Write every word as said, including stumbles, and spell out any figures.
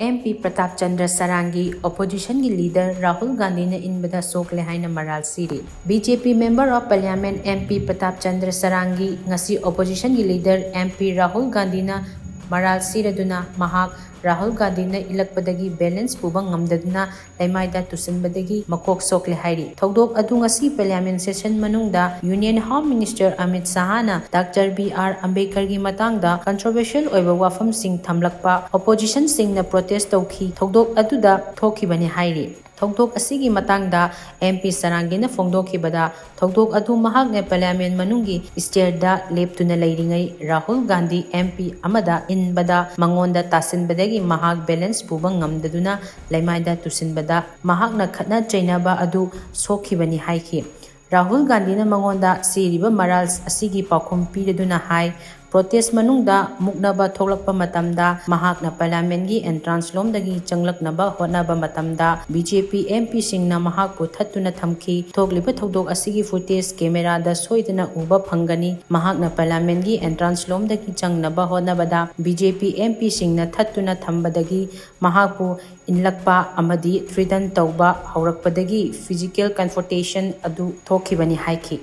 M P Pratap Chandra ꯁꯔꯥꯡꯒꯤ oppositionꯒꯤ leader Rahul ꯒꯥꯟꯙꯤꯅ ꯏꯟꯕꯗ ꯁꯣꯛꯂꯦ ꯍꯥꯏꯅ ꯃꯔꯥꯜ ꯁꯤꯔꯤ꯫ B J P Member of Parliament M P Pratap Chandra ꯁꯔꯥꯡꯒꯤ ꯉꯁꯤ oppositionꯒꯤ leader ꯑꯦꯝ ꯄꯤ ꯔꯥꯍꯨꯜ ꯒꯥꯟꯙꯤꯅ ꯃꯔꯥꯜ ꯁꯤꯔꯗꯨꯅ ꯃꯍꯥꯛ ꯔꯥꯍꯨꯜ ꯒꯥꯟꯙꯤꯅ ꯏꯜꯂꯛꯄꯗꯒꯤ balance ꯄꯨꯕ ꯉꯝꯗꯗꯨꯅ ꯂꯩꯃꯥꯏꯗ ꯇꯨꯁꯤꯟꯕꯗꯒꯤ ꯃꯀꯣꯛ ꯁꯣꯛꯂꯦ ꯍꯥꯏꯔꯤ꯫ ꯊꯧꯗꯣꯛ ꯑꯗꯨ ꯉꯁꯤ Parliament session ꯃꯅꯨꯡꯗ Union Home Minister ꯑꯃꯤꯠ ꯁꯍꯥꯅ ꯗꯥꯛꯇꯔ ꯕꯤ ꯑꯥꯔ ꯑꯝꯕꯦꯗꯀꯔꯒꯤ ꯃꯇꯥꯡꯗ controversial ꯑꯣꯏꯕ ꯋꯥꯐꯝꯁꯤꯡ ꯊꯝꯂꯛꯄ oppositionꯁꯤꯡꯅ protest ꯇꯧꯈꯤ꯫ ꯊꯧꯗꯣꯛ ꯑꯗꯨꯗ ꯊꯣꯛꯈꯤꯕꯅꯤ ꯍꯥꯏꯔꯤ꯫ ꯊꯧꯗꯣꯛ ꯑꯁꯤꯒꯤ ꯃꯇꯥꯡꯗ ꯑꯦꯝ ꯄꯤ ꯁꯔꯥꯡꯒꯤꯅ ꯐꯣꯡꯗꯣꯛꯈꯤꯕꯗ, ꯊꯧꯗꯣꯛ ꯑꯗꯨ ꯃꯍꯥꯛꯅ Parliament ꯃꯅꯨꯡꯒꯤ stairꯗ ꯂꯦꯞꯇꯨꯅ ꯂꯩꯔꯤꯉꯩ ꯔꯥꯍꯨꯜ ꯒꯥꯟꯙꯤ ꯑꯦꯝ ꯄꯤ ꯑꯃꯗ ꯏꯟꯕꯗ ꯃꯉꯣꯟꯗ ꯇꯥꯁꯤꯟꯕꯗꯒꯤ ꯃꯍꯥꯛ balance ꯄꯨꯕ ꯉꯝꯗꯗꯨꯅ ꯂꯩꯃꯥꯏꯗ ꯇꯨꯁꯤꯟꯕꯗ ꯃꯍꯥꯛꯅ ꯈꯠꯅ ꯆꯩꯅꯕ ꯑꯗꯨ ꯁꯣꯛꯈꯤꯕꯅꯤ ꯍꯥꯏꯈꯤ꯫ ꯔꯥꯍꯨꯜ ꯒꯥꯟꯙꯤꯅ ꯃꯉꯣꯟꯗ ꯁꯤꯔꯤꯕ ꯃꯔꯥꯜ ꯑꯁꯤꯒꯤ ꯄꯥꯎꯈꯨꯝ ꯄꯤꯔꯗꯨꯅ ꯍꯥꯏ, protest ꯃꯅꯨꯡꯗ ꯃꯨꯛꯅꯕ ꯊꯣꯛꯂꯛꯄ ꯃꯇꯝꯗ ꯃꯍꯥꯛꯅ Parliamentꯀꯤ entrance ꯂꯣꯝꯗꯒꯤ ꯆꯪꯂꯛꯅꯕ ꯍꯣꯠꯅꯕ ꯃꯇꯝꯗ ꯕꯤ ꯖꯦ ꯄꯤ ꯑꯦꯝ ꯄꯤꯁꯤꯡꯅ ꯃꯍꯥꯛꯄꯨ ꯊꯠꯇꯨꯅ ꯊꯝꯈꯤ꯫ ꯊꯣꯛꯂꯤꯕ ꯊꯧꯗꯣꯛ ꯑꯁꯤꯒꯤ footage cameraꯗ ꯁꯣꯏꯗꯅ ꯎꯕ ꯐꯪꯒꯅꯤ꯫ ꯃꯍꯥꯛꯅ Parliamentꯀꯤ entrance ꯂꯣꯝꯗꯒꯤ ꯆꯪꯅꯕ ꯍꯣꯠꯅꯕꯗ ꯕꯤ ꯖꯦ ꯄꯤ ꯑꯦꯝ ꯄꯤꯁꯤꯡꯅ ꯊꯠꯇꯨꯅ ꯊꯝꯕꯗꯒꯤ ꯃꯍꯥꯛꯄꯨ ꯏꯟꯂꯛꯄ ꯑꯃꯗꯤ threaten ꯇꯧꯕ ꯍꯧꯔꯛꯄꯗꯒꯤ physical confrontation ꯑꯗꯨ ꯊꯣꯛꯈꯤꯕꯅꯤ ꯍꯥꯏꯈꯤ꯫